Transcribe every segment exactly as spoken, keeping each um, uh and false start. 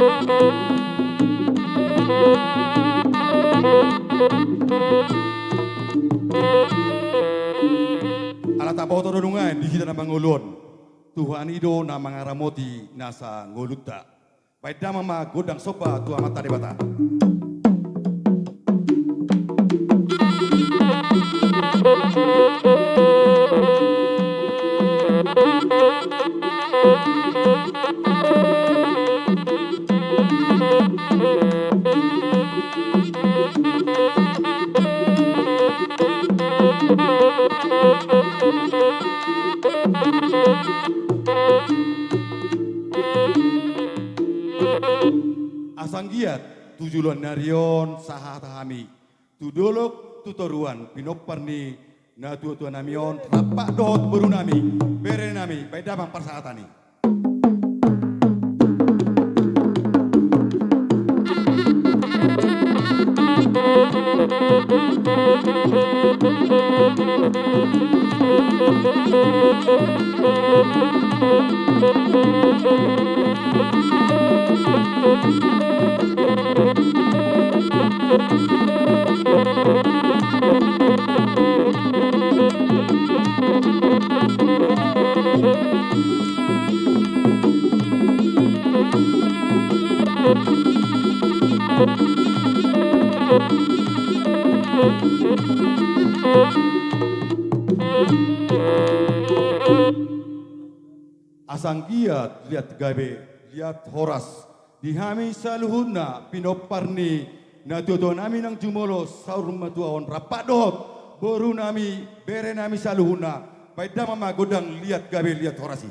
Ala taboto do nuaeng di hita na mangolu on, Tuhan i do na mangaramoti nasa ngolunta. Baen damang ma gondang somba tu Amanta Debata. Asa anggiat tu joloan ni ari on sahata hami tu dolok tu toruan pinompar ni natuatua nami on, rampak dohot boru nami, bere nami, baen damang parsahatan i. Asa anggiat liat gabe, liat horas di hami saluhutna pinompar ni natuatua nami nang jumolo saur matua on, rampak dohot boru nami, bere nami saluhutna, baen damang ma gondang liat gabe, liat horas i.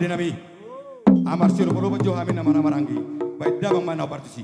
Denami, amar siolopan-lopan jo hami na marhahamaranggi. Baen damang ma na partusi.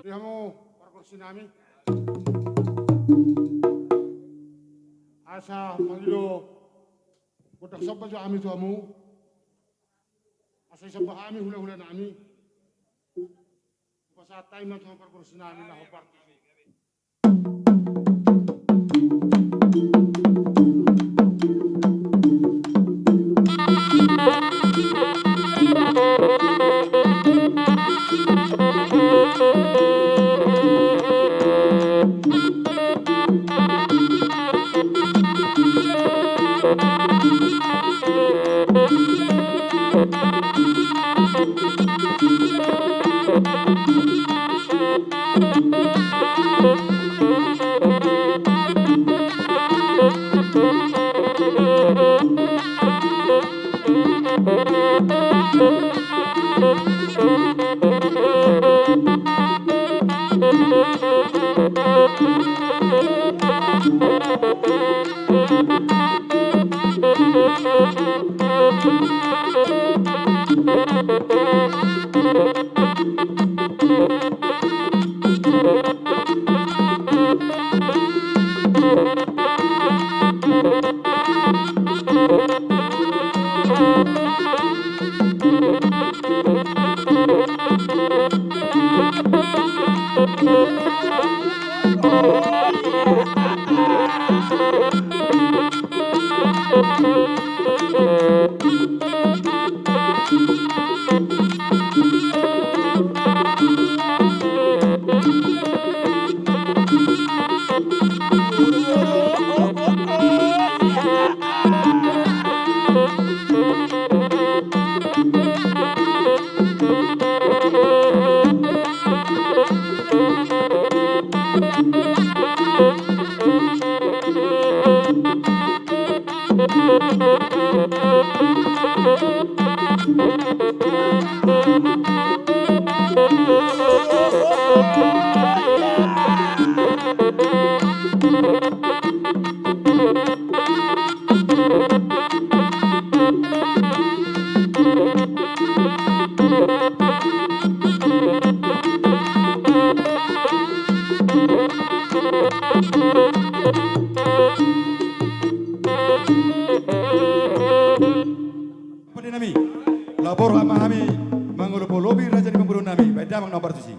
Di hamu pargonsi nami. Asa mangido gondang somba jo hami tu hamu. Asa disomba hami hula-hula nami. Hupasahat hami ma tu hamu pargonsi nami na hombar tu. Pande nami, laho borhat ma hami mangolopolopi raja ni pamoruon nami, bahen damang na hombar tusi.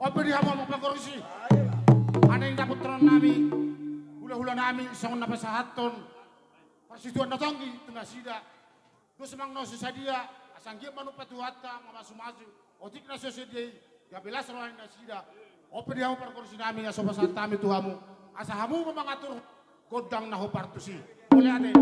On pe di hamu amang pargonsi, ala ni dapotan nami, hulahula nami songon na pasahathon parsituaon na tonggi tu nasida. Dos ma na so sadia, asa anggiat manumpak Tuhanta mamasumasu otik na so sadia i, gabe las roha ni nasida. On pe di hamu pargonsi nami, asa pasahat hami tu hamu, asa hamu ma mangatur gondang na hombar tusi. Mauliate.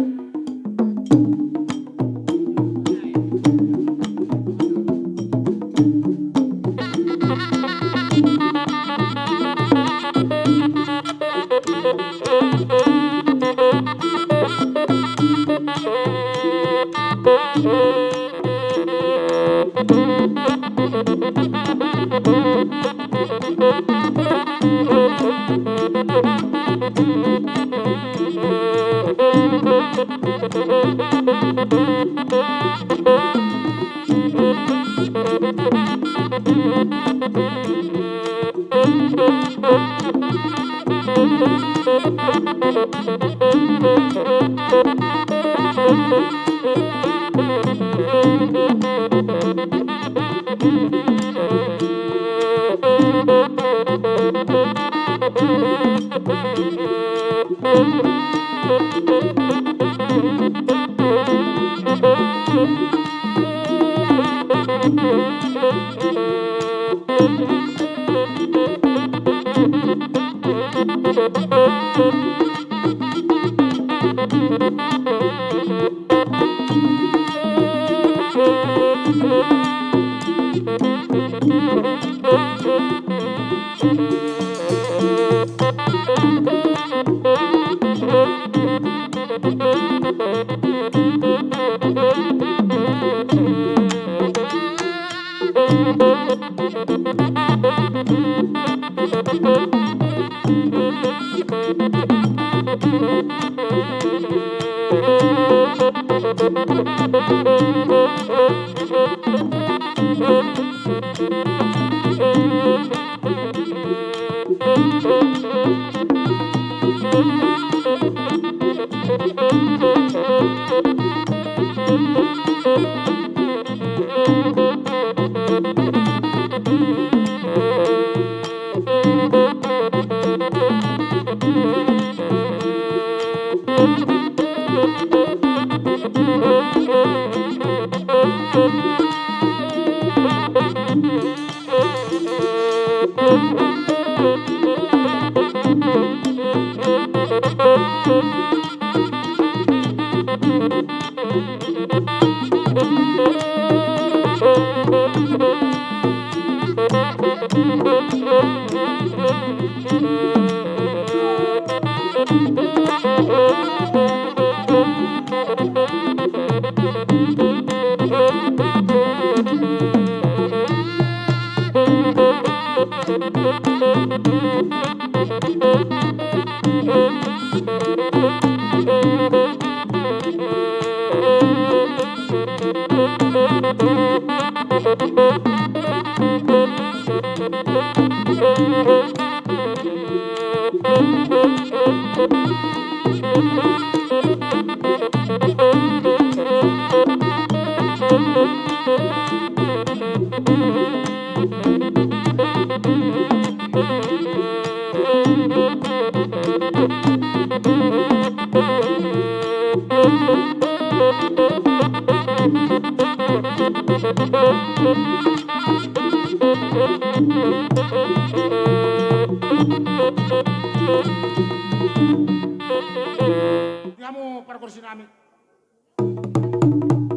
Di hamu pargonsi nami.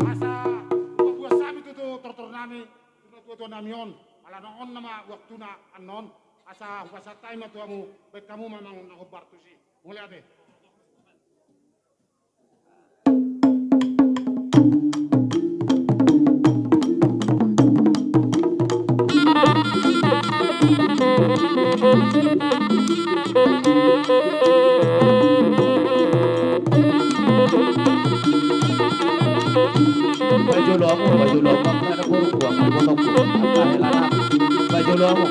Asa hupabuas hami tutu tortor nami tu natuatua nami on, alana on nama waktuna annon, asa hupasahat hami ma tu hamu, baen hamu ma manang na hombar tusi. Mauliate. Bajolo hamu, bajolo hamu, angka na boru, angka na boru, angka hela na. Bajolo hamu.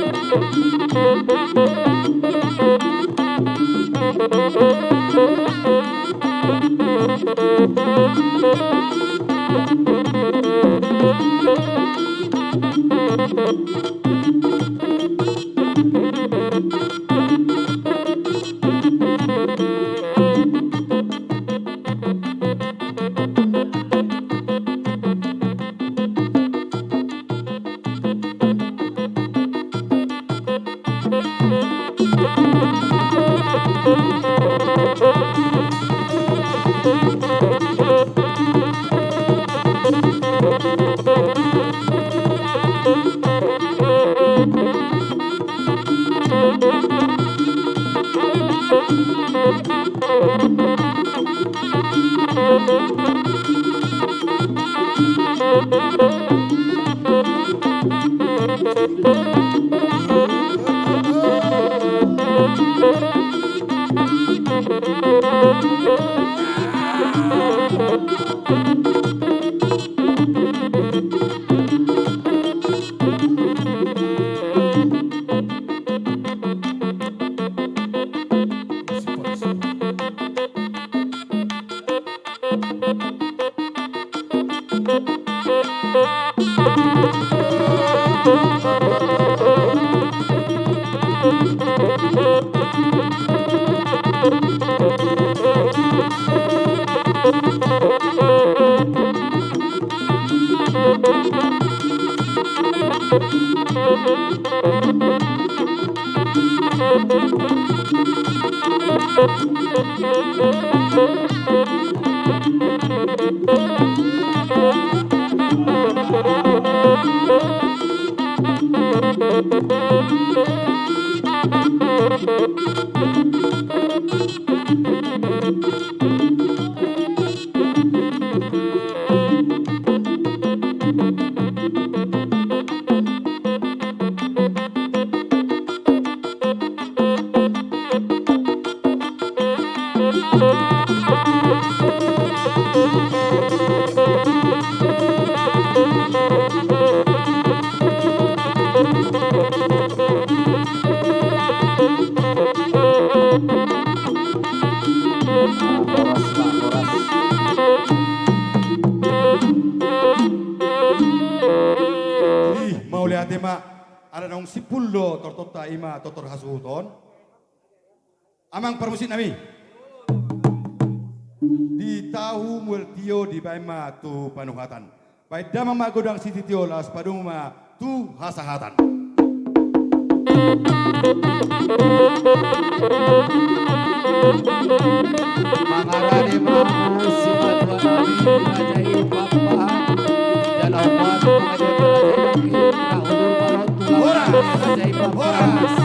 Ih, mauliate ma. Ala naung simpul do tortorta, i ma tortor hasuhuton. Amang parmusik nami. Di tahu mual tio dibaen ma tu panuhatan. Baen damang ma godang sitio, laos padomu ma tu hasahatan. Mangarade ma musik, tua nami, raja i papa. Jala huat raja i, raja i, raja i, raja i, raja i.